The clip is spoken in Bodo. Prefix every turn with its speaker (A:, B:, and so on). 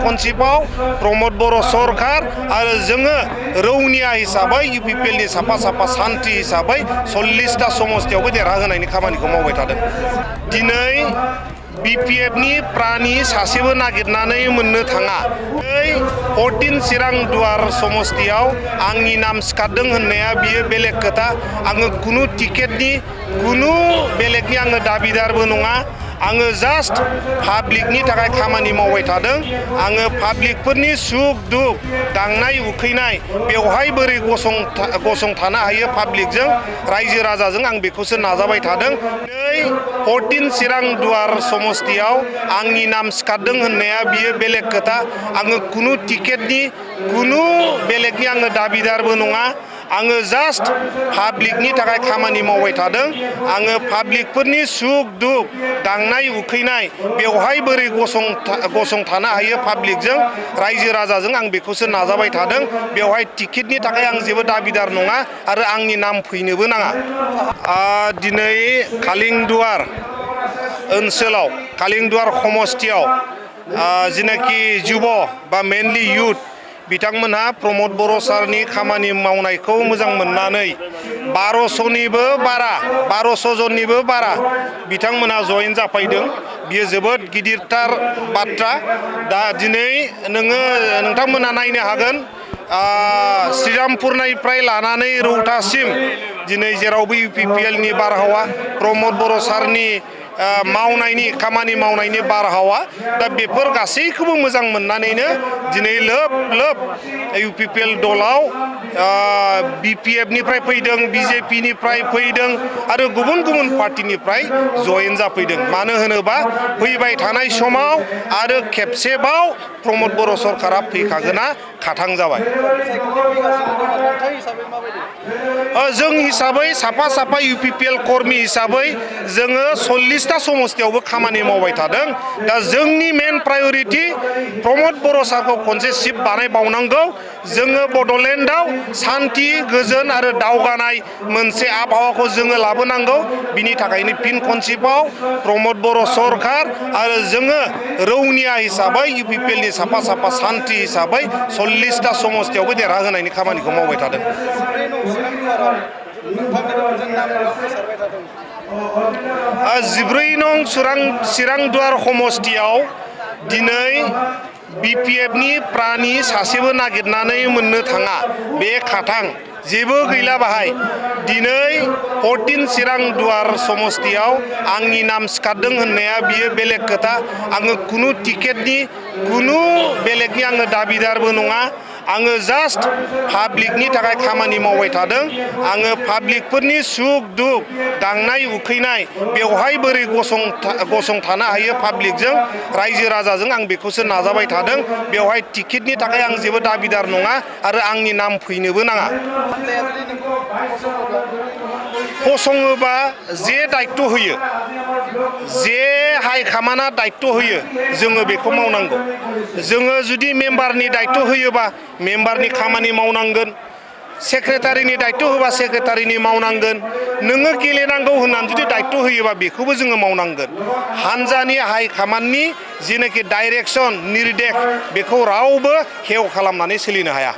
A: कनसिपाव प्रमद बर' सरकार आरो जोङो रौनिया हिसाबै इउपिपिएलनि साफा सान्थि हिसाबै 40टा समस्तियावबो देरहा होनायनि खामानिखौ मावबाय थादों। दिनै बिपिएफनि प्राणी सासेबो नागिरनानै मोननो थाङा। 14 चिरां दुवार समस्तियाव आंनि नाम सिखारदों होननाया बियो बेलेग खोथा। आङो कुनु टिकेटनि कुनु बेलेगनि आङो दाबिदारबो नङा। आङो जास्ट पाब्लिकनि थाखाय खामानि मावबाय थादों। आङो पाब्लिकफोरनि सुख दुख गांनाय उखैनाय बेवहाय बोरै गसंथानो हायो पाब्लिकजों रायजो राजाजों आं बेखौसो नाजाबाय थादों। 14 चिरां दुवार समस्तियाव आंनि नाम सिखारदों होननाया बियो बेलेग खोथा। आङो कुनु टिकेटनि कुनु बेलेगनि आङो दाबिदारबो नङा। आङो जास्ट पाब्लिकनि थाखाय खामानि मावबाय थादों। आङो पाब्लिकफोरनि सुख दुख गांनाय उखैनाय बेवहाय बोरै गसंथानो हायो पाब्लिकजों रायजो राजाजों आं बेखौसो नाजाबाय थादों। बेवहाय टिकेटनि थाखाय आं जेबो दाबिदार नङा आरो आंनि नाम फैनोबो नाङा। दिनै कालिंदुवार ओनसोलाव कालिंदुवार समस्तियाव जिनाखि जुब बा मेनलि इयुथ बिथांमोनहा प्रमद बर' सारनि खामानि मावनायखौ मोजां मोननानै 1200 जननिबो बारा बिथांमोनहा जयेन जाफैदों। बियो जोबोद गिदिरथार बाथ्रा। दा दिनै नोंथांमोनहा नायनो हागोन श्रीरामपुरनिफ्राय लानानै रौतासिम दिनै जेरावबो इउपिपिएलनि बारहावा प्रमद बर' सारनि खामानि मावनायनि बारहावा। दा बेफोर गासैखौबो मोजां मोननानैनो दिनै लोब लोब इउपिपिएल दलाव बिपिएफनिफ्राय फैदों, बिजेपिनिफ्राय फैदों आरो गुबुन गुबुन पार्टिनिफ्राय जयेन जाफैदों। मानो होनोबा फैबाय थानाय समाव आरो खेबसेबाव प्रमद बर' सरकारा फैखागोना खाथां जाबाय। जों हिसाबै साफा इउपिपिएल कर्मी हिसाबै जोङो 40टा समस्तियावबो खामानि मावबाय थादों। दा जोंनि मेन प्रायरिटि प्रमद बर' सारखौ खनसे सिफ बानायबावनांगौ। जोङो बड'लेण्डआव सान्थि गोजोन आरो दावगानाय मोनसे आबहावाखौ जोङो लाबोनांगौ। बिनि थाखायनो फिन खनसिपाव प्रमद बर' सरकार आरो जोङो रौनिया हिसाबै इउपिपिएलनि साफा सान्थि हिसाबै 40टा समस्तियावबो देरहा होनायनि खामानिखौ मावबाय थादों। 14 नं चिरां दुवार समस्तियाव दिनै बिपिएफनि प्राणी सासेबो नागिरनानै मोननो थाङा। बे खाथां जेबो गैला बाहाय। दिनै 14 चिरां दुवार समस्तियाव आंनि नाम सिखारदों होननाया बियो बेलेग खोथा। आङो कुनु टिकेटनि कुनु बेलेगनि आङो दाबिदारबो नङा। आङो जास्ट पाब्लिकनि थाखाय खामानि मावबाय थादों। आङो पाब्लिकफोरनि सुख दुख गांनाय उखैनाय बेवहाय बोरै गसंथानो हायो पाब्लिकजों रायजो राजाजों आं बेखौसो नाजाबाय थादों। बेवहाय टिकेटनि थाखाय आं जेबो दाबिदार नङा आरो आंनि नाम फैनोबो नाङा। फसङोबा जे दायित्व होयो, जे हाइकामान्डआ दायित्व होयो जोङो बेखौ मावनांगौ। जोङो जुदि मेम्बारनि दायित्व होयोबा मेम्बारनि खामानि मावनांगोन। सेक्रेटारिनि दायित्व होबा सेक्रेटारिनि मावनांगोन। नोङो गेलेनांगौ होननानै जुदि दायित्व होयोबा बेखौबो जोङो मावनांगोन। हानजानि हाइकामान्डनि जिनाखि डाइरेक्सन निर्देश बेखौ रावबो हेव खालामनानै सोलिनो हाया।